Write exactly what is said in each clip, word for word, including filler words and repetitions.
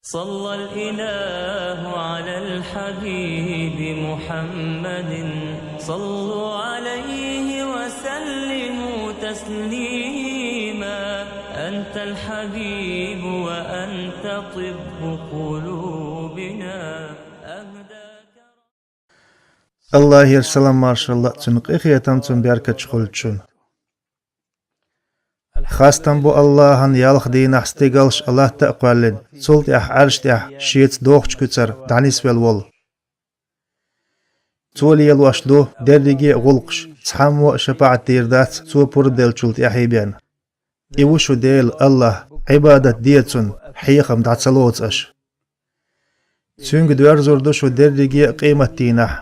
صلى الإله على الحبيب محمد. صلوا عليه وسلموا تسليما. أنت الحبيب وأنت طب قلوبنا. أهداك Аллахьера салам-маршалла, цуьнан къинхетам, цуьнан беркаташ хуьлда шуна. Хастам бу Аллахьан, ялх дийнахь стигалш а, латта а кхоьллина, цул тӀаьхьа Ӏарш тӀехь шеца дохучу куьцара дӀанисвелла волу. Цо лелош ду дерриге а гӀуллакхаш, цхьаммо а шапаӀат дийр дац, цо пурба деллачул тӀаьхьа бен. И ву шу Дела Аллахь, Ӏибадат де цунна, хьехам дӀа ца лоцу аша. Цуьнга доьрзур ду шу дерриге а къематдийнахь.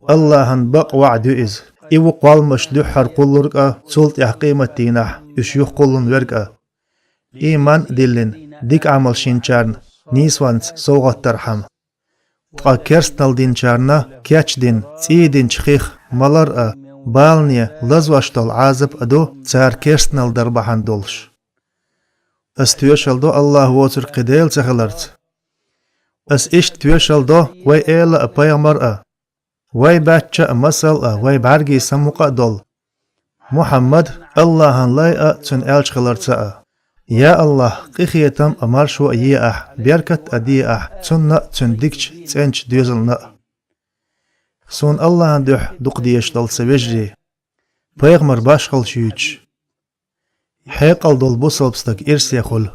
Аллахьан бакъ ваӀда ю иза. И ву кхолламаш дуьххьара кхуллург а, цул тӀаьхьа къематдийнахь уьш юхакхуллун верг а. Ийман а диллина, дика Ӏамалш йинчарна нийсонца совгӀат дархьама. Ткъа керстанал динчарна кечдина, цӀий динчу хих малар а, балане лазош долу Ӏазап а ду, цара керстанал дар бахьана долуш. Ас тоьшалла до Аллахь воцург кхин Дела ца хиларца. Ас иштта тоьшалла до вай эла а, пайхамар а, вай баьчча а, масал а, вай бӀаьргийн самукъа а долу Мухьаммад Аллахьан лай а, цуьнан аьлча хиларца а. Я Аллахь, къинхетам а, маршо а е ахь, беркат а де ахь цунна а, цуьнан дикачу цӀеначу доьзална а. Суна Аллахьан дуьхьа дукха дезаш долу сан вежарий, пайхамар башхаллаш юьйцуш, хьекъал долу бусалба стаг ирсе хуьлу.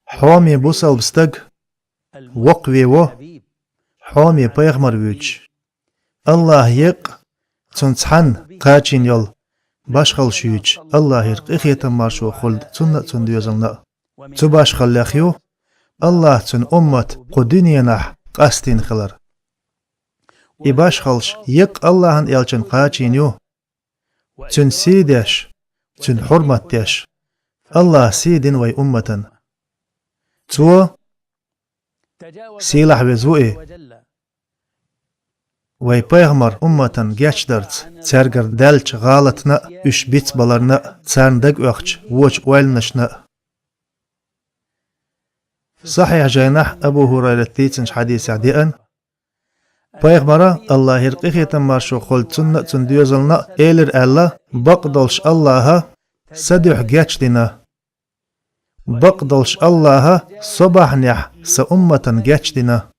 Хьоме бусалба стаг воккхаве во, хьоме пайхамар вуьйцуш. Аллахь еккъа, цунна цхьанна кхачийна йолу башхаллаш юьйцуш, Аллахьера къинхетам, маршо хуьлда цунна а, цуьнан доьзална а. Цу башхаллех ю Аллахь цуьнан уммат кху дуьненахь къастийна хилар. И башхаллаш еккъа Аллахьан элчанна кхачийна ю, цуьнан сий деш, цуьнан хьурмат деш. Аллахьа сий дина вай умматана. Цо, сийлахь веза ву и, вай пайхамар умматана гечдарца, цаьргара даьллачу гӀалатна а, уьш бицбаларна а, царна дага оьхучу вочу ойланашна а. Сахьихь жайнахь Абу Хурайрата дийцинчу хьадисехь деана, пайхамара, Аллахьера къинхетам, маршо хуьлда цунна а, цуьнан доьзална а, элира аьлла: «Бакъдолуш Аллахьа сан дуьхьа гечдина. Бакъдолуш Аллахьа со бахьанехь сан умматана гечдина.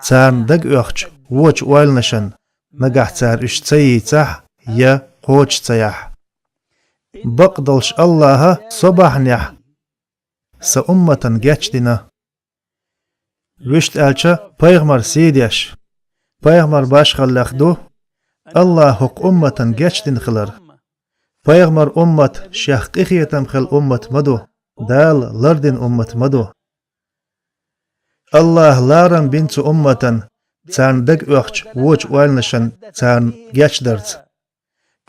Царна дага оьхучу вочу ойланашна, нагахь цара уьш ца йийцахь я кхочуш ца яхь. Бакъдолуш Аллахьа со бахьанехь сан умматана гечдина». Вуьшта аьлча, пайхамар сий деш, пайхамар башхаллех ду Аллахьа хӀокху умматана гечдина хилар. Пайхамар уммат шех къинхетам хилла уммат ма ду, Дала лардина уммат ма ду. Аллахьа ларам бина цу умматана, царна дага оьхучу вочу ойланашна царна гечдарца.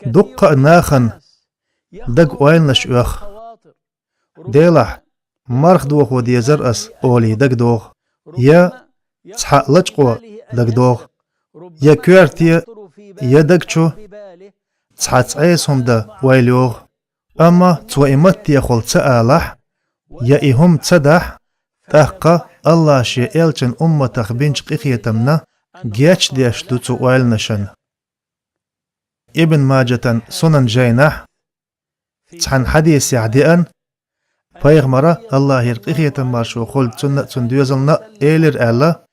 Дуккха а нахана дага ойланаш оьху. Делахь, марха дохо дезара ас олий дагадогӀу, я цхьа лачкъо дагадогӀу, я коьрте, я даг чу цхьацца Ӏеса хӀума дан ойла йогӀу. Амма цо и маттехула ца алахь, я и хӀума ца дахь, тӀаккха Аллахьа шен элчан умматах бинчу къинхетамна гечдеш ду цу ойланашна. Ибн Маджатан Сунан жайнахь цхьана хьадисехь деана, пайхамара, Аллахьера къинхетам, маршо хуьлда цунна а, цуьнан доьзална а, элира аьлла: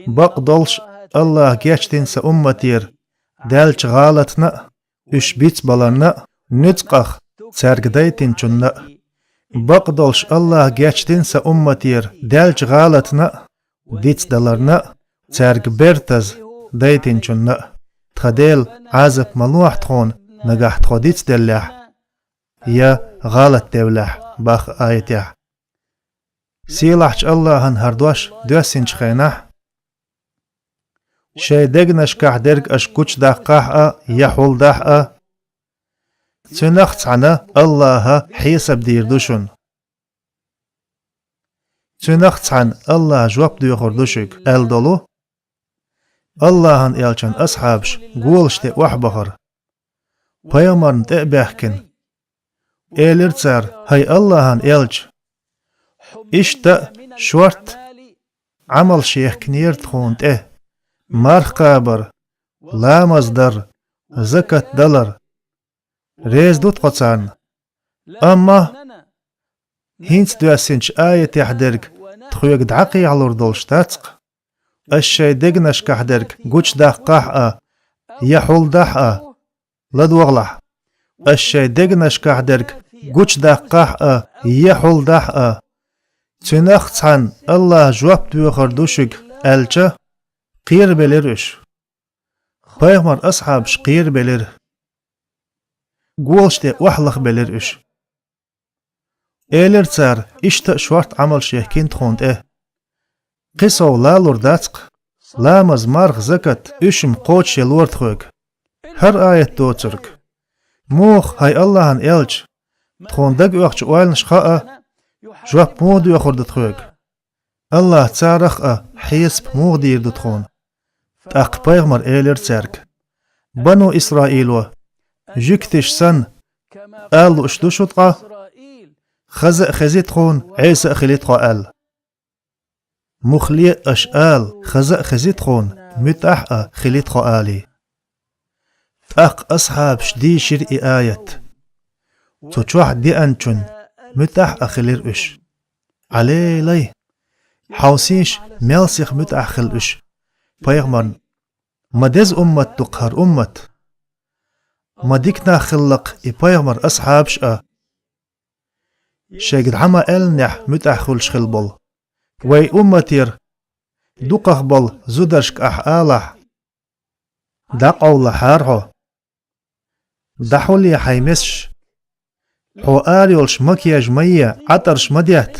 «Бакъдолуш Аллахьа гечдина сан умматера даьллачу гӀалатна а, уьш бицбаларна а, нуьцкъах цаьрга дайтинчунна а. Бакъдолуш Аллахьа гечдина сан умматера даьллачу гӀалатна а, дицдаларна а, цаьрга бертаза дайтинчунна а. Тхан Дела Ӏазап ма лохьа тхуна, нагахь тхо дицделлехь я гӀалат девллехь», боху аятехь. Сийлахьчу Аллахьан хӀара дош доьссинчу хенахь, шайн дегнашкахь дерг аша гучудаккхахь а, я хьулдахь а, цуьнах цхьаьна Аллахьа хьесап дийр ду шуна. Цуьнах цхьаьна Аллахьа жоп доьхур ду шуьга, аьлла долу Аллахьан элчан асхьабаш голаш тӀе охьабахара, пайхамарна тӀе а баьхкина. Элира цара: «ХӀай Аллахьан элча, иштта а шортта Ӏамалш яхкинера тхуна тӀе: марха кхабар, ламаз дар, закат далар. Реза ду тхо царна. Амма хӀинца доьссинчу аятехь дерг тхоьга дӀакхехьалур долуш дац-кх. Ас шайн дегнашкахь дерг гучудаккхахь а, я хьулдахь а, ладогӀалахь. Ас шайн дегнашкахь дерг гучудаккхахь а, я хьулдахь а, цуьнах цхьаьна Аллаха жоп доьхур ду шуьга, аьлча, кхерабелира уьш. Пайхамар асхьабаш кхерабелира. Голаш тӀе охьалахбелира уьш. Элира цара: иштта а шортта Ӏамалш яхкина тхуна тӀе. Кхин сов лалур дац-кх, ламаз, марха, закат, уьш-м кхочушъялора тхоьга. ХӀара аят доцург: муха, хӀай Аллахьан элча, тхуна дага оьхучу ойланаш хаа, жоп муха доьхур ду тхоьга? Аллаха царах а хьесап муха дийр ду тхуна? ТӀаккха пайхамар элира цаьрга: Бану Исраило, жуьгтиш санна, ала лууш ду шу ткъа: хаза а хези тхуна, Ӏеса а хили тхо аьлла. Муххале а аша ала: хаза а хези тхуна, муьтӀахь а хили тхо алий. ТӀаккха асхьабаш дийшира и аят. Цу чохь деанчунна муьтӀахь а хилира уьш. Ӏалелай! Хьовсийша, мел сиха муьтӀахь хилла уьш пайхамарна. Ма деза уммат ду-кх хӀара уммат! Ма дика нах хилла-кх и пайхамар асхьабаш а, шайга дӀа ма-аьллинехь муьтӀахь хуьлуш хилла болу. Вай умматера дукхах болу зударшка ахь алахь: дӀакъовлахьара хьо, дӀахьулъе хьайн месаш, хьо ара йолуш макияж ма е, Ӏатарш ма детта,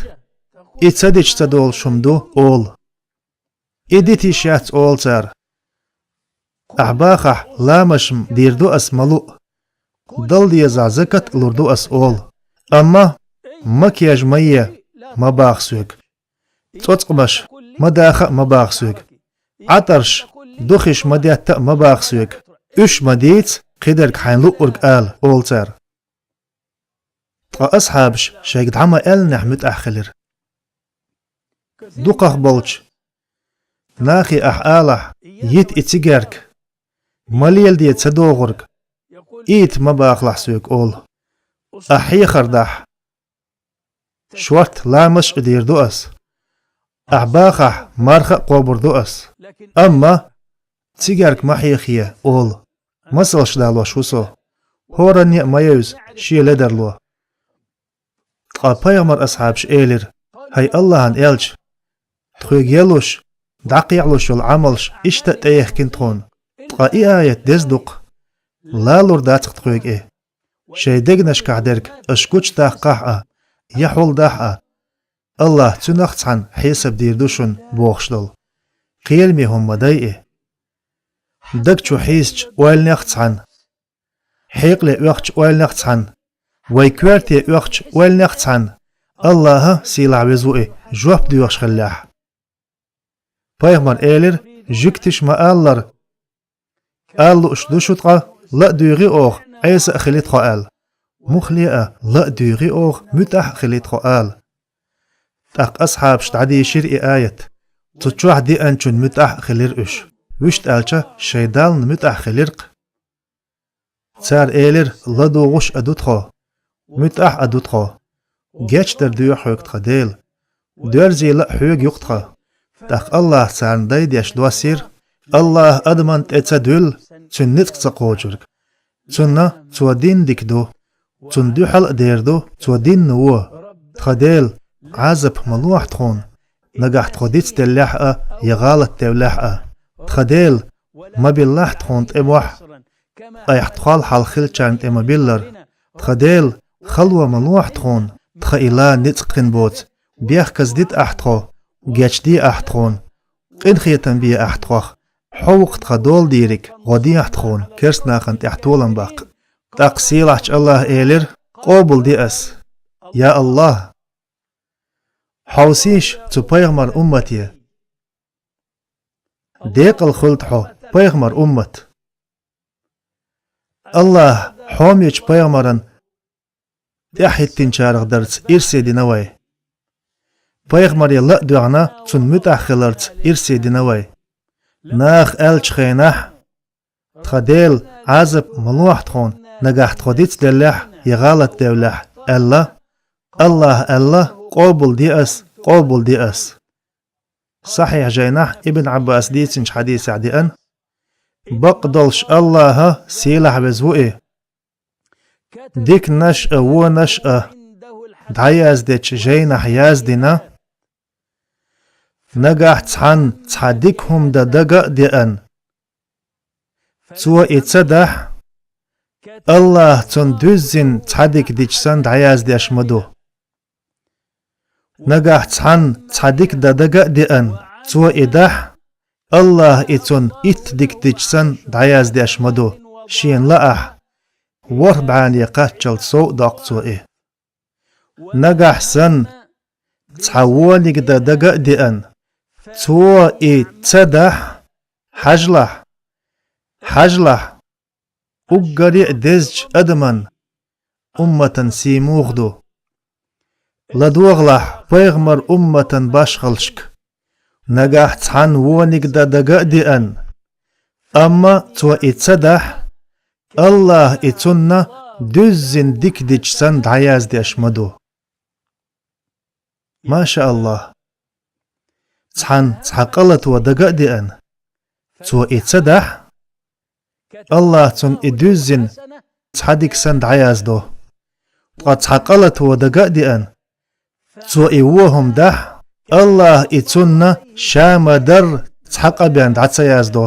и ца дича ца долуш хӀума ду, олу. И дита йиш яц, олу цара. Ахь бахахь, ламазаш-м дийр ду ас ма луъу, дала дезахь, закат а лур ду ас, олу. Амма макияж ма е, ма баха соьга. ЦӀоцкъамаш ма даха а ма баха соьга. Ӏатарш, духиш ма детта а ма баха соьга. Уьш ма дийца, кхидерг хьайна луъург ала, олу цара. Ткъа асхьабаш шайга дӀа ма-аьллинехь муьтӀахь хилира. Дукхах болчу нахе ахь алахь: йита и цигаьрка, ма леладе ца догӀург, ийта ма бахалахь соьга, олу. Ахь хьехар дахь, шортта ламазаш а дийр ду ас. Ахь бахахь, марха а кхобур ду ас. Амма цигаьрка ма хьехае, олу. Масалш далош ву со. ХӀоранне а ма евза шен ледарло. Ткъа пайхамар асхьабаш элира: хӀай Аллахьан элча, тхоьга елуш, дӀакхехьалуш йолу Ӏамалш иштта а тӀеяхкина тхуна. Ткъа и аят деза ду-кх, лалур дац-кх тхоьга и. Шайн дегнашкахь дерг аша гучудаккхахь а, я хьулдахь а, Аллаха цуьнах цхьаьна хьесап дийр ду шуна бохуш долу. Кхераме хӀума ма дай и. Даг чу хьийзачу ойланех а цхьаьна, хьекъале оьхучу ойланех а цхьаьна, вай коьрте оьхучу ойланех а цхьаьна Аллаха, сийлахь веза ву и, жоп доьхуш хиллехь. Пайхамар элира: жуьгтиш ма-аллара, ала лууш ду шу ткъа: ла а дуьйгӀи оха, Ӏеса а хили тхо аьлла. Муххале а: ла а дуьйгӀи оха, муьтӀахь а хили тхо ала. ТӀаккха асхьабаш дӀадийшира и аят. Цу чохь деанчунна муьтӀахь а хилира уьш. Вуьшта аьлча, шайн Дална муьтӀахь хилира-кх. Цара элира: ладугӀуш а ду тхо, муьтӀахь а ду тхо. Гечдар доьху хьоьга тхан Дела. Доьрзийла а хьоьга ю-кх тхан. ТӀаккха Аллаха царна дай деш доссийра: Аллаха адаман тӀе ца дуьллу цуьнан ницкъ ца кхочург. Цунна цо дина дика ду. Цунна дуьхьал а дер ду цо динна вон. Тхан Дела, Ӏазап ма лохьа тхуна, нагахь тхо дицделлехь а, я гӀалат девллехь а. Тхан Дела, ма биллахь тхуна тӀе мохь, айхьа тхол хьалха хиллачарна тӀе ма-биллара. Тхан Дела, хало ма лохьа тхуна, тхан и лан ницкъ хин боцу. Бехказа дита ахь тхо, гечде ахь тхуна, къинхетам бе ахь тхох. Хьо ву-кх тхан дола дийриг, гӀо дехьа тхуна керстанахана тӀехь толам баккха. ТӀаккха сийлахьчу Аллаха элира: къобалде ас, я Аллах! Хьовсийша цу пайхамар уммате. Декъала хуьлда хьо, пайхамар уммат! Аллаха хьомечу пайхамаран тӀаьхьахӀиттинчарах дарца ирсе дина вай. Пайхамаре ла а доьгӀна, цунна муьтӀахь хиларца ирсе дина вай. Наха аьллачу хенахь: «Тхан Дела, Ӏазап ма лохьа тхуна, нагахь тхо дицделлехь я гӀалат девллехь», — аьлла. Аллаха аьлла: «Къобалде ас, къобалде ас». Сахьихь жайнахь Ибн Ӏаббаса дийцинчу хьадисехь деана: «Бакъдолуш Аллаха, сийлахь веза ву И, диканаш а, вонаш а дӀаяздечу жайнахь яздина: нагахь цхьанна цхьа дика хӀума дан дага а деана, цо и ца дахь, Аллаха цунна дуьззина цхьа дика дича санна дӀаяздеш ма ду. Нагахь цхьанна цхьа дика дан дага а деана, цо и дахь, Аллаха и цунна итт дика дича санна дӀаяздеш ма ду, шена лаахь, ворхӀ бӀе кхаччалц сов а доккху цо и. Нагахь санна цхьа вониг дан дага а деана, цо и ца дахь, хьажалахь, хьажалахь, уггаре а дезачу адаман умматан сий муха ду. ЛадогӀалахь пайхамар умматан башхаллашка: нагахь цхьанна вониг дан дага а деана, амма цо и ца дахь, Аллаха и цунна дуьззина дика дича санна дӀаяздеш ма ду». Ма ша Аллах! Цхьанна цхьа къа лато дага а деана, цо и ца дахь, Аллаха цунна и дуьззина цхьа дика санна дӀаяздо. Ткъа цхьа къа лато дага а деана, цо и вон хӀума дахь, Аллаха и цунна ша ма-дарра цхьа къа бен дӀа ца яздо.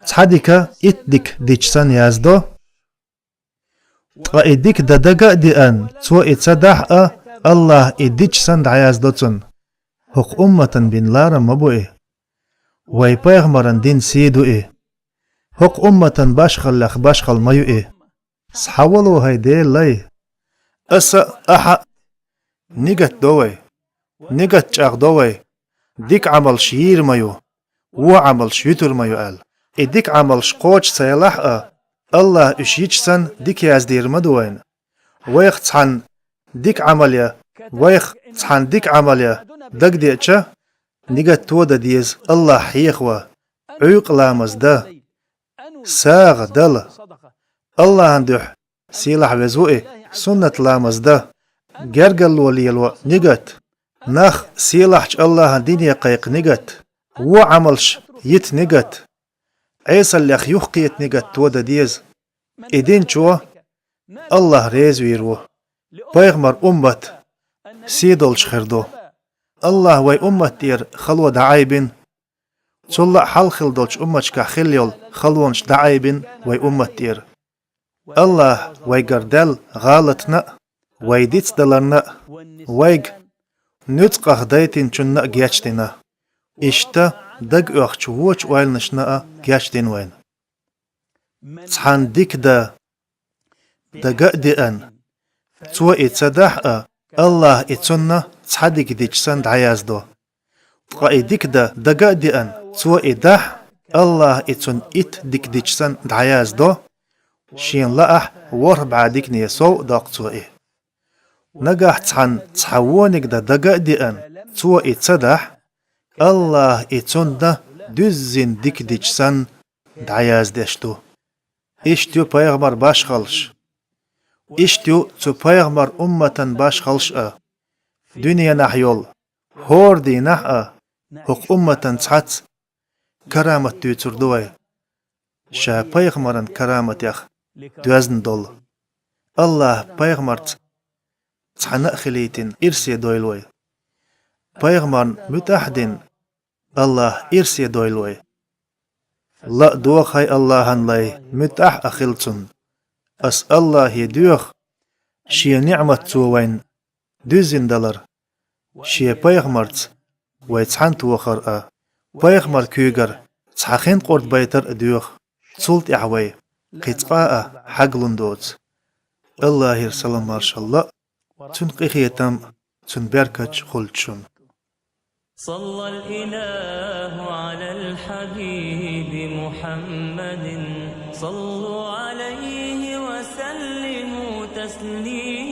Цхьа дика итт дика дича санна яздо. Ткъа и дика дан дага а деана, цо и ца дахь а, Аллаха и дича санна дӀаяздо цунна. ХӀокху умматан бина ларам ма бу и. Вай пайхамаран дина сий ду и. ХӀокху умматан башхаллех башхалла ма ю и. Схьавало, хӀай Делан лай! Аса а, ахьа а нигат до вай. Нигат чӀагӀдо вай. Дика Ӏамалш йийр ма ю, вон Ӏамалш юьтур ма ю аьлла. И дика Ӏамалш кхочуш ца ялахь а, Аллаха уьш йича санна дика яздийр ма ду вайна. Вайх цхьанна дика Ӏамал я, вайх цхьанна дика Ӏамал я дагадеача, нигат тодан деза Аллах хьехаван, Ӏуьйкъа ламаз дан, сагӀа дала, Аллахьан дуьхьа, сийлахь веза ву и, суннат ламаз дан, гергарло лело нигат, нах сийлахьчу Аллахьан дине кхайкха нигат, вон Ӏамалш йита нигат, Ӏесаллех юхкхета нигат тодан деза. И динчо Аллах реза вийр ву. Пайхамар уммат сий долуш хир ду. Аллах вай уммат тӀера хало дӀаайбина. Цул а хьалха хилла долчу умматашкахь хилла йолу халонаш дӀаайбина вай уммат тӀера. Аллах вайгара даьлла гӀалатна а, вай дицдаларна а, вайга нуьцкъах дайтинчунна а гечдина. Иштта дагайоьхучу вочу ойланашна а гечдина вайна. Цхьанна дика дан дага а деана, цо и ца дахь а, Аллаха и цунна цхьа дика дича санна дӀаяздо. Ткъа и дика дан дага а деана, цо и дахь, Аллаха и цунна итт дика дича санна дӀаяздо, шена лаахь, ворхӀ бӀе дикане сов а доккху цо и. Нагахь цхьанна цхьа вониг дан дага а деана, цо и ца дахь, Аллаха и цунна дуьззина дика дича санна дӀаяздеш ду. Иштта ю пайхамар башхаллаш. Иштта ю цу пайхамар умматан башхаллаш а. Дуьненахь йолу хӀора дийнахь а хӀокху умматан цхьацца карамат дуьйцур ду вай, ша пайхамаран караматех доьзна долу. Аллаха пайхамарца цхьаьна а хилийтина ирсе дойла вай. Пайхамарна муьтӀахь а дина, Аллаха ирсе дойла вай. Ла а догӀа, хӀай Аллахьан лай, муьтӀахь а хила цунна. Ас Аллахе доьху, шен ниӀмат цо вайна дуьззина далар, шен пайхамарца вай цхьаьна тохар а, пайхамар куьйгара цхьа хин къурд байтар а доьху, цул тӀаьхьа вай кхин цкъа а хьаглун доцу. Аллахера салам-маршалла а, цуьнан къинхетам а, цуьнан беркаташ а хуьлда шуна. صلى الإله على الحبيب محمد. صلوا عليه وسلموا تسليما.